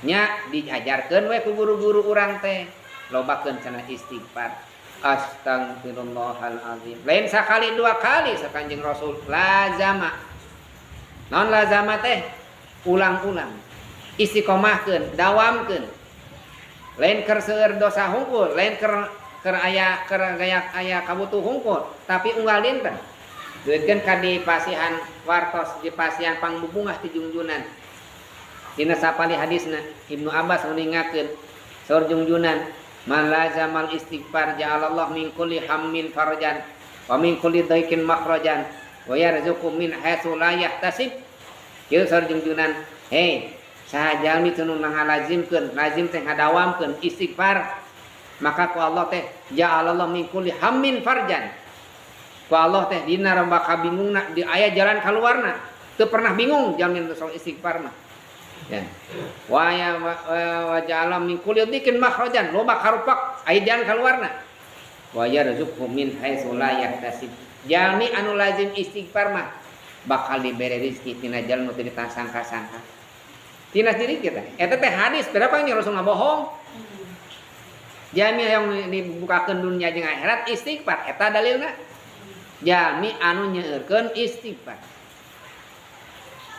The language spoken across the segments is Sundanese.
Nya diajarkeun we ku guru-guru urang teh. Lobakeun cenah istighfar. Astagfirullahalazim. Lain sakali dua kali sa Kanjeng Rasul lazama. Naon lazama teh? Ulang-ulang. Istiqomahkeun, dawamkeun. Lain keur seueur dosa hungkul, lain keur keur aya keur gaya aya kabutuh hungkul, tapi unggal dinten. Duitkeun ka dipasihan wartos dipasihan pangbubungah ti jungjunan. Dina sapali hadisna Ibnu Abbas nguningakeun saur jungjunan, man lazamal istighfar ja'alallahu min kulli hammin farajan wa min kulli dhaiqin makhrajan wa yarzuqu min haitsu la yahtasib. Kieu saur jungjunan, hei saha jalmi teu nu ngalazimkeun, lazim teh ngadawamkeun istighfar, maka ku Allah teh ja'alallahu min kulli hammin farjan. Ku Allah teh dina romba kabingungna di aya jalan kaluarna. Teu pernah bingung jalmi nu soal istighfar mah. Ya. Wa ya wa ja'ala min kulli dhiqin makhrajan, loba karupak aya jalan kaluarna. Wa yarzuqhu min haitsu la yahtasib. Jalmi anu lazim istighfar mah bakal dibere rezeki tina jalan nu teu disangka-sangka. Tina diri kita. Eta teh hadis, berapa nya Rasul ngabohong? Jalmi yang dibukakeun dunia jeung akhirat istighfar, eta dalilna. Jalmi anu nyeurkeun istighfar.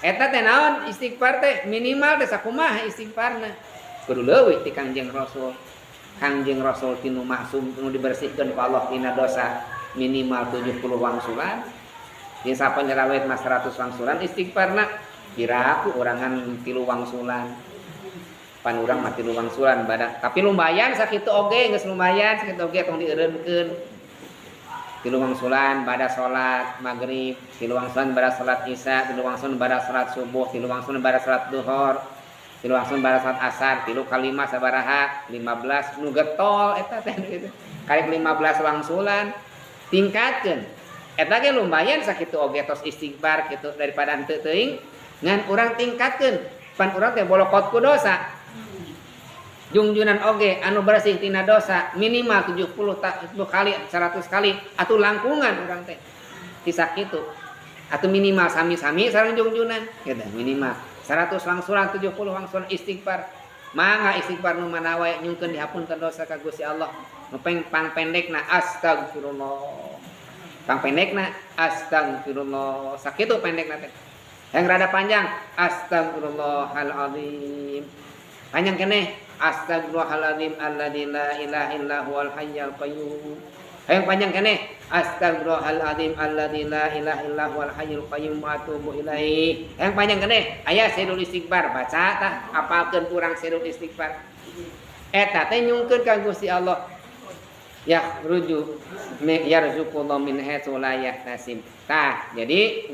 Eta teh naon istighfar teh minimal teh sakumaha istighfarna. Kudu leuwih ti Kangjeng Rasul. Kangjeng Rasul tinu maksum nu dibersihkeun ku Allah tina dosa minimal 70 wangsulan. Di sapanyerawet mah 100 wangsulan istighfarna. Piraku urangan 3 wangsulan. Pan urang mah 3 wangsulan badak. Tapi lumayan sakitu oge geus lumayan sakitu oge tong dieureunkeun. 3 wangsulan bada salat maghrib, 3 wangsulan bada salat isya, 3 wangsulan bada salat subuh, 3 wangsulan bada salat duhur, 3 wangsulan bada salat asar, 3 kali 5 sabaraha? 15 nu getol eta teh gitu. Karek 15 wangsulan tingkatkeun. Eta ge lumayan sakitu oge tos istighfar kitu daripada henteu teuing ngan urang tingkatkeun. Pan urang teh bolokot ku dosa. Jungjunan oge anu bersih tina dosa minimal 70 kali 100 kali atuh langkungan urang teh. Ti sakitu. Atuh minimal sami-sami sareng jungjunan gitu minimal 100 wangsulan 70 wangsulan istighfar. Mangga istighfar nu mana wae nyungkeun dihapunten dosa ka Gusti Allah. Nu pang pendekna astagfirullah. Pang pendekna astagfirullah. Sakitu pendekna teh. Yang rada panjang astagfirullahalazim. Panjang keneh astagfirullahalazim alladzi la ilaha illa huwal hayyul qayyum. Yang panjang keneh astagfirullahalazim alladzi la ilaha illa huwal hayyul qayyum wa atubu ilaih. Yang panjang keneh aya sayyidul istighfar baca tah apalkeun urang sayyidul istighfar. Eta teh nyungkeun ka Gusti Allah. Yakhruju yarzuqullahu min haitsu la yahtasib. Tah, jadi